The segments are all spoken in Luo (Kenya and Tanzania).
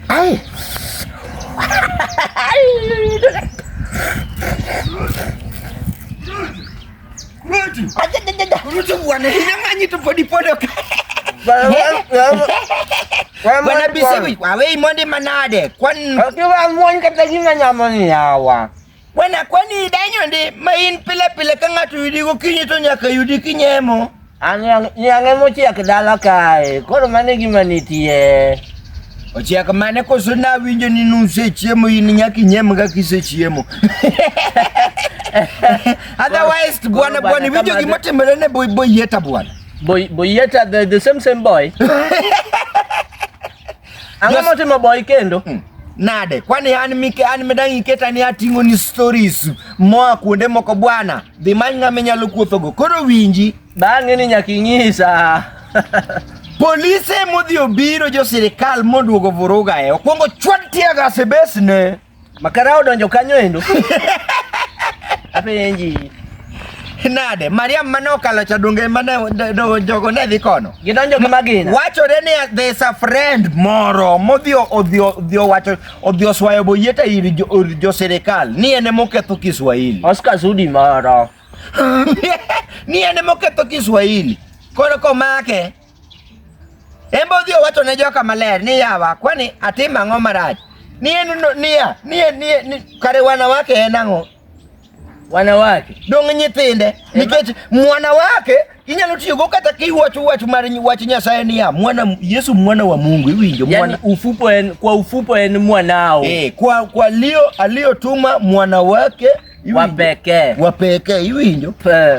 Ai. Ruto bwana, hinang'anyi to podi podo ka. Bwana Bisewi, wawe mondi manade. Kwan Akiwa muony kata gima nyamo ni yawa. Bwana kwani idenyo ndi ma in pile pile ka ng'ato yudi gokinyi to nyaka yudi kinyemo. An niang' emochiek dala kae, koro mano e gima nitie. Ochiek mane koso nawinjo ni nusechiemo in nyaka inyiem ka kisechiemo. Otherwise bwana bwana iwinjo gima otimore ne boy boyieta bwana. Boy boyieta the same same boy. Ang'o motimo boy kendo? Nade? Kwani an mike an midang' iketa ni ating'o ni stories moa kuonde moko bwana. Dhi many ng'ama inyalo kuothogo. Koro winji. Bang'e ni nyaka inyisa. Polise modhi obiro jo sirikal moduogo vuruga e. Okwongo chwad tear gas e besne. Makara odonjo kanyo endo. Apenji. Nade? Mariam mane okalo cha donge mane jogo ne dhi kono. Gidonjo gi magina. Wachore ni there's a friend moro modhi odhi odhi owacho odhi oswayo boyieta ir jo sirikal ni en emoketho Kiswahili. Oscar Sudi moro. Ni en emoketho Kiswahili. Koro komake En be odhi owacho ne joka maler ni yawa kwani atimo ang'o marach? Ni en no, niya, ni en ni, ni kare wanawake en ang'o? Wanawake. Dong' nyithinde nikech mwanawake inyalo tiyogo kata kiwacho wach mar wach Nyasaye niya mwana Yesu mwana wa Mungu iwinjo mwana Yani ufupo en kwa ufupo en mwanao. Eh, kwa alio aliyotuma mwana wake wa pekee wa pekee iwinjo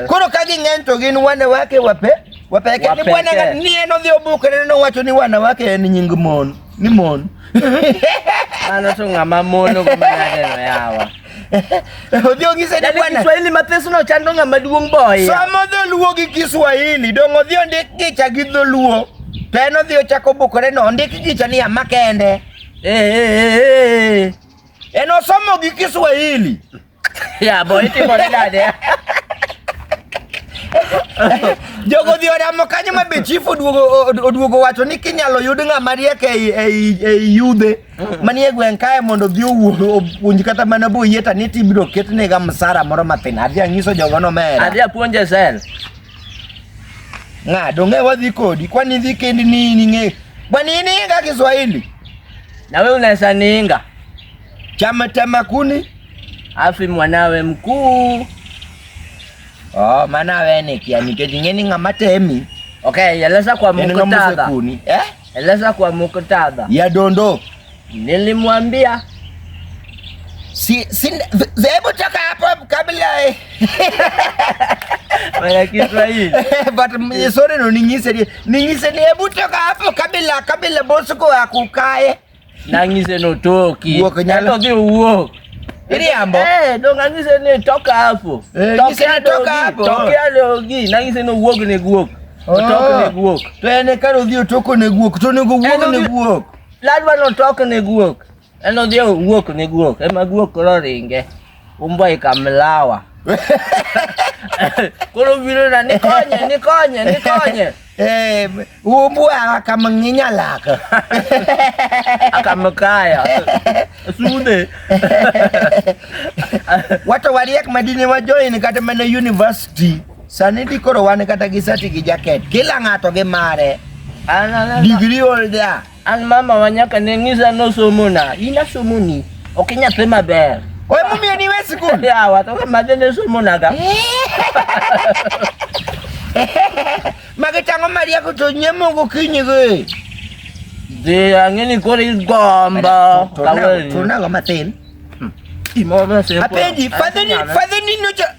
koro ka ging'eny to gin wanawake wape wapeke ni bwana ni en odhi obukre nowacho ni wanawake en nying mon ni mon mano to ng'ama mono go manadeno yawa odhi onyise ni bwana Kiswahili mathis no chando ng'ama duong' boy somo dholuo gi Kiswahili dong' odhi ondik gicha gi dholuo to en odhi ochako bukore no ondik gicha ni ama kende eh eh eh En osomo gi Kiswahili. Ya boy itimore nade? Jogo odhi oramo kanyo ma be chief oduogo oduogo wacho ni kinyalo yud ng'ama riek ei ei ei yudhe manie gweng' kae mondo odhi owuo opuonj kata mana boyieta ni tibiro ketnega msara moro mathin. Adhi anyiso jogo nomera. Adhi apuonje sel. Ng'a donge wadhi kodi kwani idhi kendi ni ning'e. Bwana ininga Kiswahili. Na wewe unaweza niinga. Chama tamakuni Afi mwanawe mkuu. Oh, mana wene kia nikech ing'e ni ng'ama temi. Okay, eleza kwa En ng'ama muktadha. osekuni. Eh? Eleza kwa muktadha. Ya dondo. Nilimwambia Si si hebu toka hapo kabla eh. Mwana Kiswahili. But sorry no ning'ise ni ning'ise ni hebu toka hapo kabla kabla Bosco akukae. Nang'ise notoki. Wuok nyalo- Ento dhi owuok. Iriambo. Eh, dong ang'ise ni toka hapo. Eh, ng'ise ni toka hapo. Tokea dogi. Nang'ise ni owuog ne guok. Otok ne guok. To en kar odhi otoko ne guok to onego wuog En ne odhi- guok. Ladwa notok ne guok. En odhi owuok ne guok. Ema guok koro ringe. Umbwa ikamlawa. Koro biro na nikonye, nikonye, nikonye. Eh, umbwa akamng'inya laka. Akamkaya. Sude. Wato wariek madine wa join kata mana university. Sani di koro wan kata gi sati gi jacket. Kila ng'ato gi mare. An, an, an, Degree holder. an mama wa nyaka ne ng'isa nosomo na. In asomo ni. Ok inyathi maber. Oe momiyo niwe sikul. Yawa, to madhe ne somo naga. Magi tang'o marieko to nyiemo gokinyi gi. Dhi ang'e ni koro igombo. To nago mathin. Gimoro Apenji, fadheni fadheni nocha.